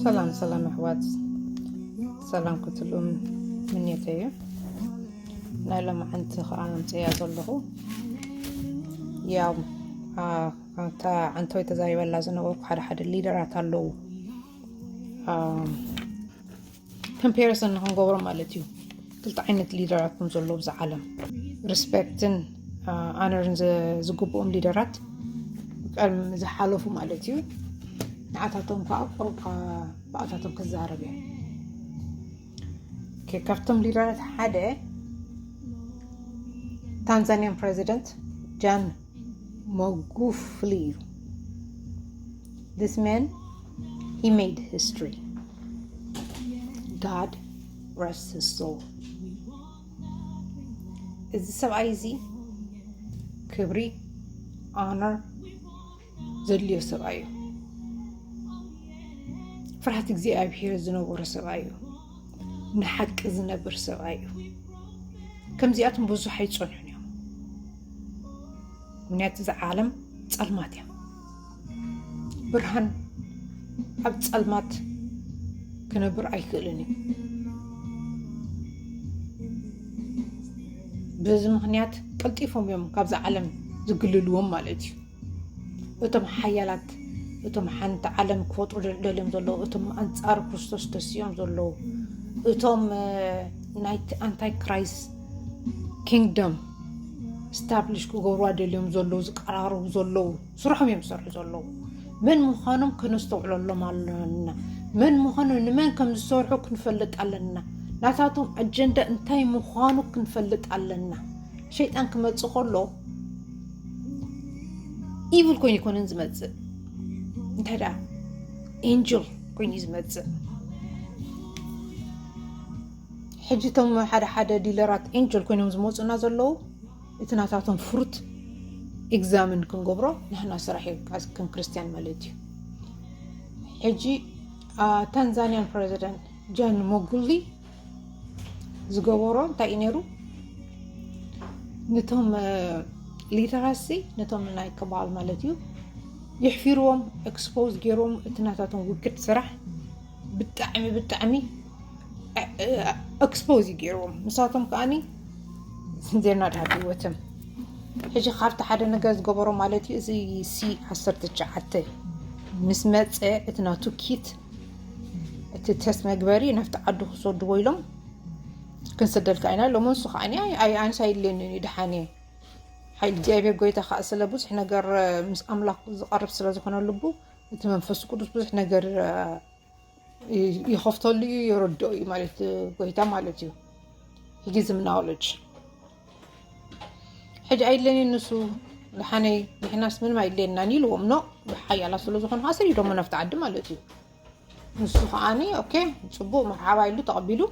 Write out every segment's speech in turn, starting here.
ሰላም ሰላም ኣሕዋት፣ ሰላም ክትልኡም ምንየተይ እዩ። ናይ ሎማዓንቲ ከዓ ኣምፅያ ዘለኹ፣ ያው፣ አ፣ ኣንታ ዓንተወይ ተዛሪበላ ዝነበርኩ ሓደ ሓደ ሊደራት ኣለዉ። ኮምፓሪሰን ንክንገብሮ ማለት እዩ። ክልተ ዓይነት ሊደራት ከም ዘለዉ ብዛ ዓለም፣ ሪስፔክትን ኣነርን ዝግብኦም ሊደራት ቀድሚ ዝሓለፉ ማለት እዩ። ንዓታቶም ከዓ ቁሩብ ብኣታቶም ክዛረብ እየ። ካብቶም ሊደራት ሓደ ታንዛኒያን ፕሬዚደንት ጃን ሞጉፍሊ እዩ። This man, he made history. God rest his soul. እዚ ሰብኣይ እዚ ክብሪ፣ honor ዘድልዮ ሰብኣይ እዩ። ፍርሃት እግዚኣብሔር ዝነበሮ ሰብኣይ እዩ። ንሓቂ ዝነብር ሰብኣይ እዩ። ከምዚኣቶም ብዙሕ ኣይጸንሑን እዮም። ምክንያቱ እዚ ዓለም ጸልማት እያ። ብርሃን ኣብ ጸልማት ክነብር ኣይክእልን እዩ። በዚ ምክንያት ቀልጢፎም እዮም ካብዛ ዓለም ዝግልልዎም ማለት እዩ። እቶም ሓያላት፣ እቶም ሓንቲ ዓለም ክፈጥሩ ደልዮም ዘለዉ፣ እቶም ኣንጻር ክርስቶስ ተሲኦም ዘለዉ፣ እቶም ናይቲ ኣንታይ ክራይስት ኪንግደም ስታብሊሽ ክገብርዋ ደልዮም ዘለዉ፣ ዝቀራረቡ ዘለዉ፣ ስርሖም እዮም ዝሰርሑ ዘለዉ። መን ምዃኖም ከነስተውዕለሎም ኣለና። መን ምዃኖም፣ ንመን ከም ዝሰርሑ ክንፈልጥ ኣለና። ናታቶም ኣጀንዳ እንታይ ምዃኑ ክንፈልጥ ኣለና። ሸይጣን ክመጽእ ከሎ ኢቭል ኮይኑ ይኮነን ዝመጽእ፣ እንታይ ደኣ ኤንጅል ኮይኑ እዩ ዝመጽእ። ሕጂ እቶም ሓደ ሓደ ዲለራት ኤንጅል ኮይኖም ዝመፁና ዘለዉ፣ እቲ ናታቶም ፍሩት ኤግዛምን ክንገብሮ ንሕና ስራሕ እዩ፣ ከም ክርስትያን ማለት እዩ። ሕጂ ታንዛኒያን ፕሬዚደንት ጃን ሞጉሊ ዝገበሮ እንታይ እዩ ነይሩ? ነቶም ሊደራሲ፣ ነቶም ናይ ከባል ማለት እዩ፣ ይሕፊርዎም፣ ኤክስፖዝ ገይርዎም፣ እቲ ናታቶም ውግድ ስራሕ ብጣዕሚ ብጣዕሚ ኤክስፖዝ እዩ ገይርዎም። ንሳቶም ከዓኒ ዜና ድሃብ ህይወትም። ሕጂ ካብቲ ሓደ ነገር ዝገበሮ ማለት እዩ፣ እዚ ሲ ዓሰርተ ትሽዓተ ምስ መፀ፣ እቲ ናቱ ኪት፣ እቲ ተስት መግበሪ ናብቲ ዓዱ ክሰድዎ ኢሎም፣ ክንሰደልካ ኢና ኢሎም። ንሱ ከዓ ኣንሳ ይድልየኒ እዩ፣ ድሓን እየ። ሓይሊ እግዚኣብሔር ጎይታ ከዓ ስለ ብዙሕ ነገር ምስ ኣምላኽ ዝቐርብ ስለ ዝኾነ ልቡ፣ እቲ መንፈስ ቅዱስ ብዙሕ ነገር ይኸፍተሉ እዩ፣ የረድኦ እዩ ማለት ጎይታ ማለት እዩ። ሕጂ ዝም ናውለጅ ሕጂ ኣይድለኒ ንሱ፣ ድሓነይ ንሕናስ ምንም ኣይድለየናን ኢልዎም። ኖ፣ ብሓያላ ስለ ዝኾኑ ከዓ ሰዲዶሞ ናብቲ ዓዲ ማለት እዩ። ንሱ ከዓኒ ኦኬ፣ ፅቡቅ፣ መርሓባ ኢሉ ተቐቢሉ፣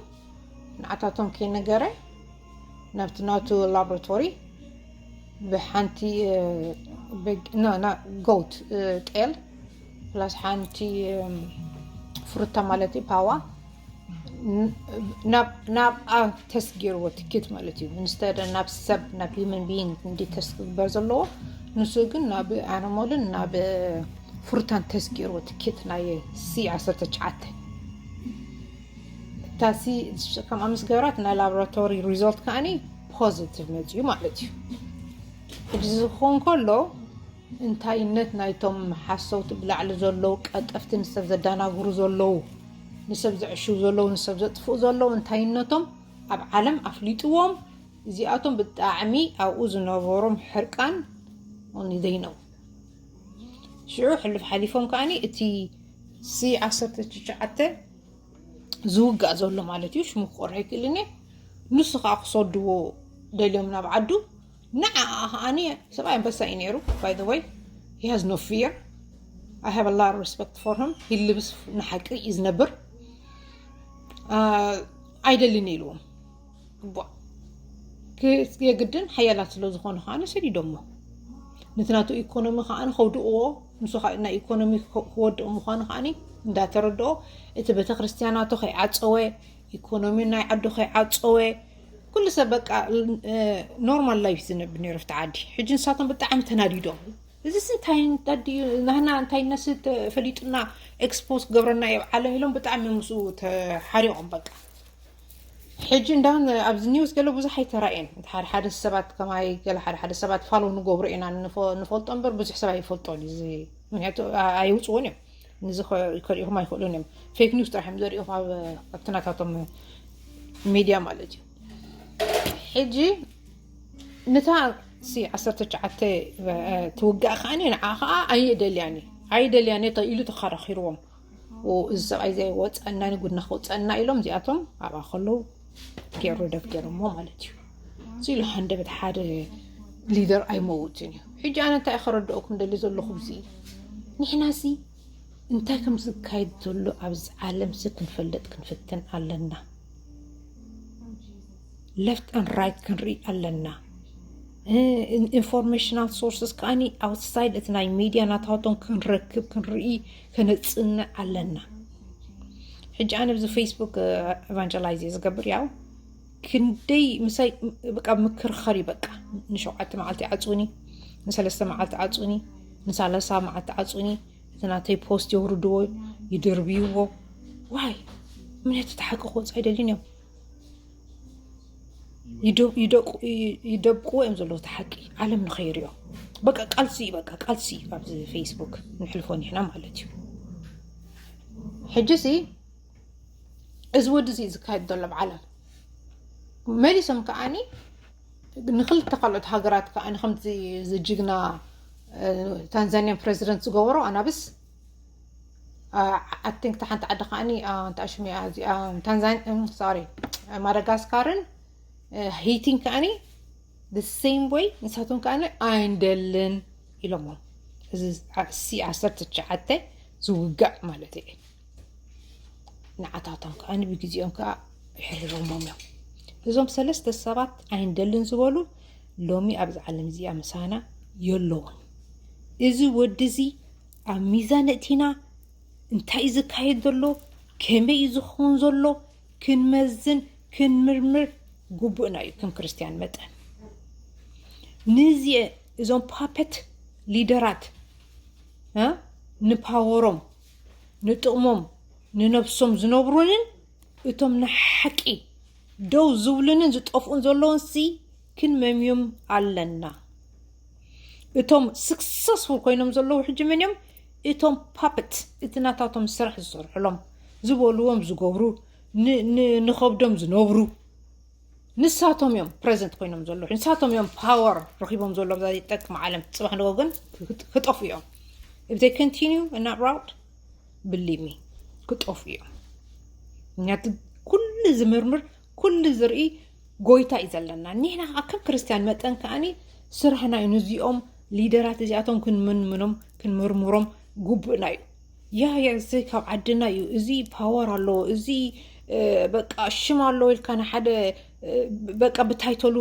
ንዓታቶም ከይነገረ ናብቲ ናቱ ላቦራቶሪ ብሓንቲ ጎት ጤል ፕላስ ሓንቲ ፍሩታ ማለት እዩ፣ ፓዋ፣ ናብኣ ተስት ገይርዎ ትኬት ማለት እዩ። ንስተደ ናብ ሰብ፣ ናብ ሂውመን ቢይንግ እንዲ ተስት ክግበር ዘለዎ፣ ንሱ ግን ናብ ኣነሞልን ናብ ፍሩታን ተስት ገይርዎ ትኬት ናይ ሲ ዓሰርተ ትሽዓተ። እታ ሲ ከምኣ ምስ ገበራት ናይ ላቦራቶሪ ሪዞልት ከዓኒ ፖዚቲቭ መፅዩ ማለት እዩ። ሕጂ ዝኸውን ከሎ፣ እንታይነት ናይቶም ሓሰውቲ ብላዕሊ ዘለዉ ቀጠፍቲ፣ ንሰብ ዘዳናግሩ ዘለዉ፣ ንሰብ ዘዕሽው ዘለዉ፣ ንሰብ ዘጥፍኡ ዘለዉ እንታይነቶም ኣብ ዓለም ኣፍሊጥዎም። እዚኣቶም ብጣዕሚ ኣብኡ ዝነበሮም ሕርቃን ኦንሊደይነው ሽዑ ሕልፍ ሓሊፎም ከዓኒ እቲ ሲ ዓሰርተ ትሽዓተ ዝውጋእ ዘሎ ማለት እዩ። ሽሙ ክቆርሕ ይክእልን እየ። ንሱ ከዓ ክሰድዎ ደልዮም ናብ ዓዱ። ንዓ ከዓኒ ሰብኣይ ኣንበሳ እዩ ነይሩ። By the way, he has no fear. I have a lot of respect for him. ሂልብስ ንሓቂ እዩ ዝነብር። ኣይደልን ኢልዎም። የግድን ሓያላት ስለ ዝኾኑ ከዓኒ ሰዲዶሞ። ነቲ ናቱ ኢኮኖሚ ከዓኒ ከውድቕዎ፣ ንሱ ናይ ኢኮኖሚ ክወድቕ ምዃኑ ከዓኒ እንዳተረድኦ፣ እቲ ቤተክርስትያናቱ ከይዓፀወ፣ ኢኮኖሚ ናይ ዓዱ ከይዓፀወ፣ ኩሉ ሰብ በቃ ኖርማል ላይፍ ዝነብር ነይሩ ኣብቲ ዓዲ። ሕጂ ንሳቶም ብጣዕሚ ተናዲዶም። እዚ እንታይ እንታይ ድዩ? ናህና እንታይ ነስ ተፈሊጡና፣ ኤክስፖዝ ክገብረና እዩ ዓለም ኢሎም ብጣዕሚ ምስኡ ተሓሪቖም። በቃ ሕጂ እንዳን ኣብዚ ኒውስ ገለ ብዙሕ ኣይተራእየን። እቲ ሓደ ሓደ ሰባት ከማይ ገለ ሓደ ሓደ ሰባት ፋሎ ንገብሮ ኢና ንፈ- ንፈልጦ እምበር ብዙሕ ሰብ ኣይፈልጦን እዩ። እዚ ምክንያቱ ኣ- ኣይውፅዎን እዮም። ንዚ ከ- ከሪእኹም ኣይኽእሉን እዮም። ፌክ ኒውስ ጥራሕ እዮም ዘሪእኹም ኣብ ኣብቲ ናታቶም ሚድያ ማለት እዩ። ሕጂ ንታ ሲ ዓሰርተ ትሽዓተ ትውጋእ ከዓኒ ንዓ ከዓ ኣይደልያን እዩ ኣይደልያን እየ ኢሉ ተኸራኺርዎም። እዚ ሰብኣይ እዚ ኣይወፀና ንጉድና ክወፀና ኢሎም እዚኣቶም ኣብኣ ከለዉ ገይሩ ደፍ ገይሮሞ ማለት እዩ። እዚ ኢሉ ሃንደበት ሓደ ሊደር ኣይመውትን እዩ። ሕጂ ኣነ እንታይ ከረድኦኩም ደሊ ዘለኹ እዚ ንሕና ሲ እንታይ ከም ዝካየድ ዘሎ ኣብዚ ዓለም ሲ ክንፈልጥ ክንፍትን ኣለና። Left and right ክንርኢ ኣለና። ኢንፎርሜሽናል ሶርስስ ከዓኒ ኣውትሳይድ እቲ ናይ ሚድያ ናታቶም ክንረክብ ክንርኢ ከነፅንዕ ኣለና። ሕጂ ኣነ ብዚ ፌስቡክ ኤቫንጀላይዝ እየ ዝገብር ያው ክንደይ ምሳይ በቃ ምክርኸር እዩ። በቃ ንሸውዓተ መዓልቲ ዓፁኒ፣ ንሰለስተ መዓልቲ ዓፁኒ፣ ንሳለሳ መዓልቲ ዓፁኒ። እቲ ናተይ ፖስት የውርድዎ፣ ይድርብይዎ። ዋይ ምክንያቱ እቲ ሓቂ ክወፅ ኣይደልን እዮም። ይደብቅዎ እዮም ዘለዉ እቲ ሓቂ ዓለም ንኸይርዮ። በቃ ቃልሲ እዩ በቃ ቃልሲ እዩ። ኣብዚ ፌስቡክ ንሕልፎ ኒሕና ማለት እዩ። ሕጂ ሲ እዚ ወዲ እዚ ዝካየድ ዘሎ ኣብ ዓለም መሊሶም ከዓኒ ንክልተ ካልኦት ሃገራት ከዓኒ ከምዚ ዝጅግና ታንዛኒያን ፕሬዚደንት ዝገበሮ ኣናብስ ኣቲንክ ሓንቲ ዓዲ ከዓኒ እንታይ ሽሚያ እዚኣ ታንዛኒ ሶሪ ማዳጋስካርን ሄይቲን ከዓኒ the same way ንሳቶም ከዓኒ ኣይንደልን ኢሎሞ። እዚ ሲ ዓሰርተ ትሽዓተ ዝውጋእ ማለት እዩ። ንዓታቶም ከዓኒ ብግዜኦም ከዓ ይሕርሮሞም እዮም። እዞም ሰለስተ ሰባት ኣይንደልን ዝበሉ ሎሚ ኣብዚ ዓለም እዚኣ ምሳና የለውን። እዚ ወዲ እዚ ኣብ ሚዛን እቲና እንታይ እዩ ዝካየድ ዘሎ፣ ከመይ እዩ ዝኸውን ዘሎ ክንመዝን ክንምርምር ግቡእና እዩ ከም ክርስትያን መጠን። ንዚ እዞም ፓፐት ሊደራት ንፓወሮም ንጥቕሞም ንነብሶም ዝነብሩንን እቶም ንሓቂ ደው ዝብሉንን ዝጠፍኡን ዘለውን ሲ ክንመምዮም ኣለና። እቶም ስክሰስፉል ኮይኖም ዘለዉ ሕጂ መን እዮም? እቶም ፓፕት እቲ ናታቶም ስራሕ ዝሰርሕሎም ዝበልዎም ዝገብሩ ንኸብዶም ዝነብሩ ንሳቶም እዮም ፕረዘንት ኮይኖም ዘለዉ። ንሳቶም እዮም ፓወር ረኪቦም ዘሎ ብዛ ይጠቅም ዓለም። ፅባሕ ንጎ ግን ክጠፉ እዮም። If they continue in that route, believe me ክጠፉ እዮም። ምክንያቱ ኩሉ ዝምርምር ኩሉ ዝርኢ ጎይታ እዩ ዘለና። ኒሕና ከዓ ከም ክርስትያን መጠን ከዓኒ ስራሕና እዩ ንዚኦም ሊደራት እዚኣቶም ክንምንምኖም ክንምርምሮም ግቡእና እዩ። ያ ያ እዚ ካብ ዓድና እዩ፣ እዚ ፓወር ኣለዎ፣ እዚ በቃ ሽም ኣለዎ ኢልካ ንሓደ በቃ ብታይተሉ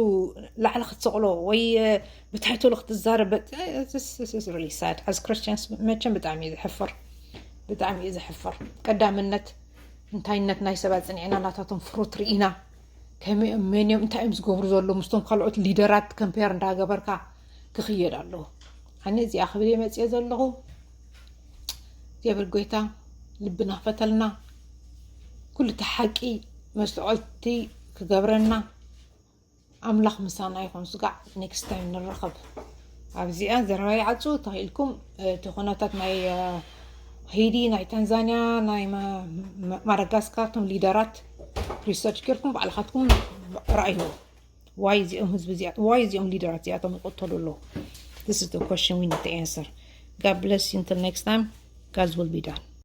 ላዕሊ ክትሰቕሎ ወይ ብታይተሉ ክትዛረብ really sad። As Christians መቸም ብጣዕሚ እዩ ዘሕፍር፣ ብጣዕሚ እዩ ዘሕፍር። ቀዳምነት እንታይነት ናይ ሰባት ፅንዕና ናታቶም ፍሩት ርኢና ከመይ እዮም መን እዮም እንታይ እዮም ዝገብሩ ዘለዉ ምስቶም ካልኦት ሊደራት ከምፔር እንዳገበርካ ክኽየድ ኣለዎ። ኣነ እዚኣ ክብል እየ መፅየ ዘለኹ። እግዚኣብሔር ጎይታ ልብና ክፈተልና፣ ኩሉ እቲ ሓቂ መስተዖልቲ ክገብረና ኣምላኽ ምሳና ይኹን። ስጋዕ ኔክስት ታይም ንራኸብ። ኣብዚኣ ዘረባ ይዓፁ ተኽኢልኩም እቲ ኩነታት ናይ ሄይቲ ናይ ታንዛንያ ናይ ማዳጋስካር ቶም ሊደራት ሪሰርች ጌርኩም ባዕልኻትኩም ረኣይዎ። ዋይ እዚኦም ህዝቢ እዚኣ ዋይ እዚኦም ሊደራት እዚኣቶም ይቆተሉ ኣለዉ? This is the question we need to answer. God bless you until next time. God's will be done.